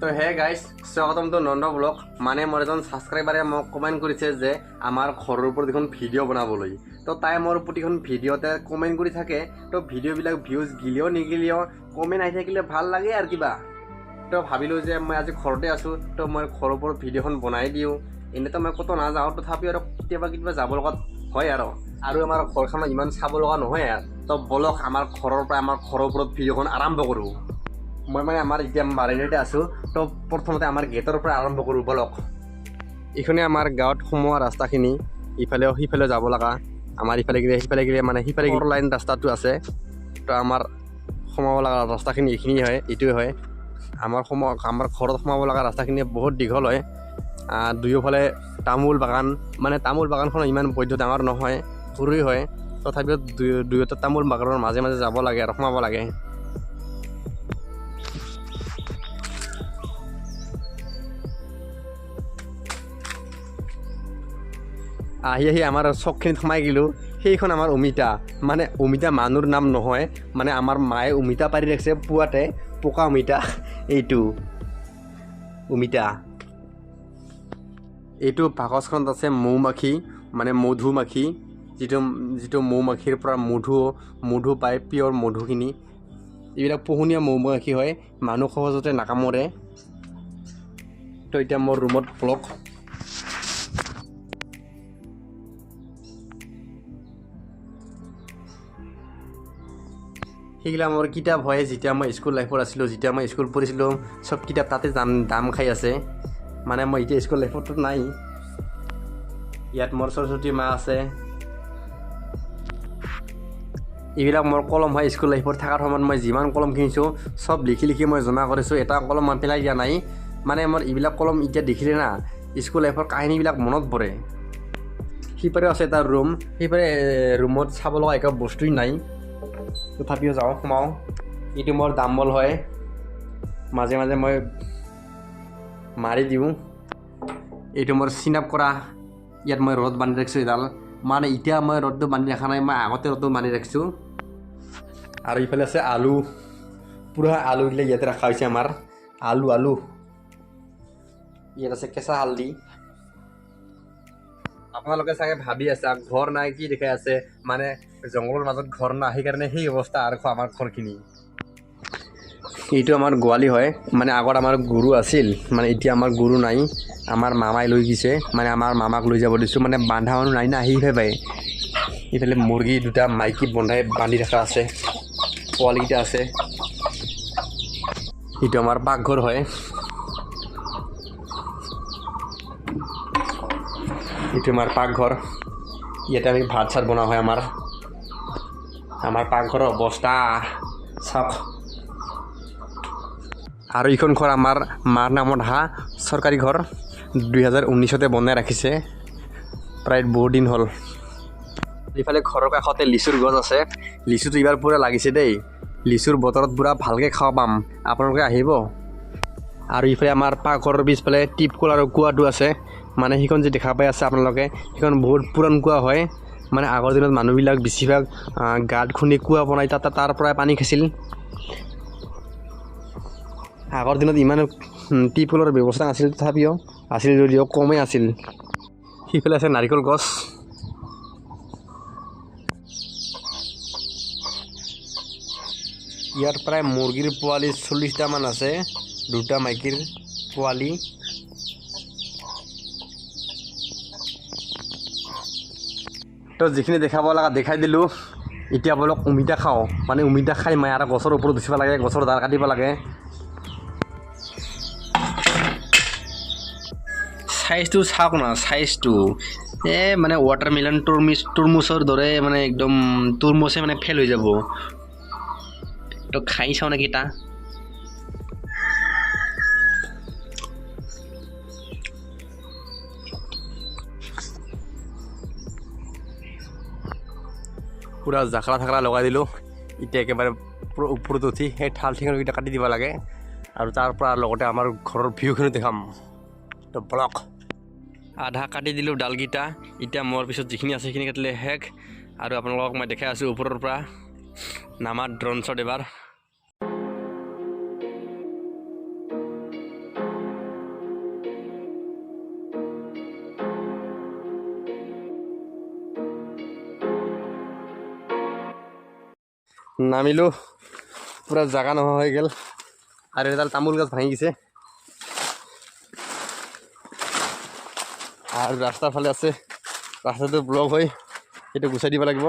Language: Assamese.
তো হে গাইজ, স্বাগতম টু নন্দ ব্লগ। মানে মোৰ এজন ছাবস্ক্ৰাইবাৰে মোক কমেণ্ট কৰিছে যে আমাৰ ঘৰৰ ওপৰত এখন ভিডিঅ' বনাবলৈ। তো তাই মোৰ প্ৰতিখন ভিডিঅ'তে কমেণ্ট কৰি থাকে। তো ভিডিঅ'বিলাক ভিউজ গিলেও নিগিলেও কমেণ্ট আহি থাকিলে ভাল লাগে আৰু কিবা। তো ভাবিলোঁ যে মই আজি ঘৰতে আছোঁ, তো মই ঘৰৰ ওপৰত ভিডিঅ'খন বনাই দিওঁ। এনেইতো মই ক'তো নাযাওঁ, তথাপিও আৰু কেতিয়াবা কেতিয়াবা যাব লগত হয় আৰু। আৰু আমাৰ ঘৰখনত ইমান চাব লগা নহয় আৰু। তো ব'লক, আমাৰ ঘৰৰ পৰা আমাৰ ঘৰৰ ওপৰত ভিডিঅ'খন আৰম্ভ কৰোঁ। মই মানে আমাৰ এতিয়া বাৰেণ্ডিতে আছোঁ। তো প্ৰথমতে আমাৰ গেটৰ পৰা আৰম্ভ কৰোঁ ব'লক। এইখনে আমাৰ গাঁৱত সোমোৱা ৰাস্তাখিনি, ইফালেও সিফালেও যাব লগা। আমাৰ ইফালে গ'লে সিফালে গ'লে মানে সিফালে লাইন ৰাস্তাটো আছে। তো আমাৰ সোমাব লগা ৰাস্তাখিনি এইখিনি হয়, এইটোৱে হয় আমাৰ সোমোৱা, আমাৰ ঘৰত সোমাব লগা ৰাস্তাখিনি বহুত দীঘল হয়। দুয়োফালে তামোল বাগান, মানে তামোল বাগানখন ইমান বৈধ্য ডাঙৰ নহয়, সৰুৱেই হয়, তথাপিও দুয়োটা তামোল বাগানৰ মাজে মাজে যাব লাগে আৰু সোমাব লাগে। আহি আহি আমাৰ চকখিনিত সোমাই গ'লোঁ। সেইখন আমাৰ অমিতা, মানে অমিতা মানুহৰ নাম নহয়, মানে আমাৰ মায়ে অমিতা পাৰি ৰাখিছে পুৱাতে, পকা অমিতা। এইটো অমিতা। এইটো বাকচখনত আছে মৌ-মাখি, মানে মধু-মাখি, যিটো মৌ-মাখিৰ পৰা মধু পায়, পিয়ৰ মধুখিনি। এইবিলাক পোহনীয়া মৌ-মাখি হয়, মানুহ সহজতে নাকামোৰে। তো এতিয়া মোৰ ৰুমত ব্লক। সেইগিলা মোৰ কিতাপ হয়, যেতিয়া মই স্কুল লাইফত আছিলোঁ, যেতিয়া মই স্কুল পঢ়িছিলোঁ, চব কিতাপ তাতে দাম খাই আছে। মানে মই এতিয়া স্কুল লাইফততো নাই। ইয়াত মোৰ সৰস্বতী মা আছে। এইবিলাক মোৰ কলম হয়। স্কুল লাইফত থকাৰ সময়ত মই যিমান কলম কিনিছোঁ চব লিখি লিখি মই জমা কৰিছোঁ, এটা কলম মই পেলাই দিয়া নাই। মানে মোৰ এইবিলাক কলম এতিয়া দেখিলে না স্কুল লাইফৰ কাহিনীবিলাক মনত পৰে। সিপাৰেও আছে এটা ৰুম, সিপাৰে ৰুমত চাব লগা একো বস্তুৱেই নাই, তথাপিও যাওঁ সোমাওঁ। এইটো মোৰ দাম্বল হয়, মাজে মাজে মই মাৰি দিওঁ। এইটো মোৰ চিন আপ কৰা, ইয়াত মই ৰ'দ বান্ধি ৰাখিছোঁ এডাল। মানে এতিয়া মই ৰ'দটো বান্ধি ৰখা নাই, মই আগতে ৰ'দটো বান্ধি ৰাখিছোঁ। আৰু ইফালে আছে আলু, পূৰা আলুবিলাক ইয়াতে ৰখা হৈছে আমাৰ আলু আলু। ইয়াত আছে কেঁচা হালধি। আপোনালোকে চাগে ভাবি আছে ঘৰ নাই কি দেখাই আছে, মানে জংঘলৰ মাজত ঘৰ নাই, সেইকাৰণে সেই অৱস্থা আৰু আমাৰ ঘৰখিনি। এইটো আমাৰ গোৱালি হয়, মানে আগত আমাৰ গৰু আছিল, মানে এতিয়া আমাৰ গৰু নাই, আমাৰ মামাই লৈ গৈছে। মানে আমাৰ মামাক লৈ যাব দিছোঁ, মানে বান্ধা মানুহ নাই না, সেইবাবে। ইফালে মুৰ্গী দুটা মাইকী বন্ধাই বান্ধি ৰখা আছে, পোৱালিকেইটা আছে। এইটো আমাৰ পাকঘৰ হয়। এইটো আমাৰ পাকঘৰ, ইয়াতে আমি ভাত চাত বনোৱা হয়। আমাৰ পাকঘৰৰ অৱস্থা চাওক। আৰু এইখন ঘৰ আমাৰ মাৰ নামত অহা চৰকাৰী ঘৰ, 2019তে বনাই ৰাখিছে, প্ৰায় বহুত দিন হ'ল। ইফালে ঘৰৰ কাষতে লিচুৰ গছ আছে, লিচুটো এইবাৰ পূৰা লাগিছে দেই। লিচুৰ বতৰত পূৰা ভালকৈ খাব পাম, আপোনালোকে আহিব। আৰু ইফালে আমাৰ পাকঘৰৰ পিছফালে টিপকল আৰু কুঁৱাটো আছে, মানে সেইখন যে দেখা পাই আছে আপোনালোকে, সেইখন বহুত পুৰাণ কুঁৱা হয়। মানে আগৰ দিনত মানুহবিলাক বেছিভাগ গাঁত খুন্দি কুঁৱা বনাই তাৰ পৰাই পানী খাইছিল। আগৰ দিনত ইমান টিপকলৰ ব্যৱস্থা নাছিল, তথাপিও আছিল যদিও কমেই আছিল। সিফালে আছে নাৰিকল গছ। ইয়াত প্ৰায় মুৰ্গীৰ পোৱালি 40টামান আছে, দুটা মাইকীৰ পোৱালি। তো যিখিনি দেখাব লগা দেখাই দিলোঁ। এতিয়া ব'লক অমিতা খাওঁ, মানে অমিতা খাই মই আৰু গছৰ ওপৰত উঠিব লাগে, গছৰ ডাল কাটিব লাগে। চাইজটো চাওক না, চাইজটো এই মানে ৱাটাৰমেলন তৰমুজৰ দৰে, মানে একদম তৰমুজে মানে ফেইল হৈ যাব। তো খাই চাওঁ নেকি তা। পূৰা জাখৰা থাকৰা লগাই দিলোঁ। এতিয়া একেবাৰে পূৰা ওপৰত উঠি সেই ঠাল ঠেঙুলিকেইটা কাটি দিব লাগে, আৰু তাৰ পৰা লগতে আমাৰ ঘৰৰ ভিউখিনিও দেখাম। তো বলক, আধা কাটি দিলোঁ ডালকেইটা। এতিয়া মোৰ পিছত যিখিনি আছে সেইখিনি কাটিলে শেষ। আৰু আপোনালোকক মই দেখাই আছোঁ ওপৰৰ পৰা নামাৰ ড্ৰ'ন শ্বট এবাৰ। নামিলোঁ, পূৰা জাগা নোহোৱা হৈ গ'ল। আৰু এডাল তামোল গছ ভাঙি গৈছে। আৰু ৰাস্তাৰ ফালে আছে, ৰাস্তাটো ব্লক হৈ সেইটো গুচাই দিব লাগিব।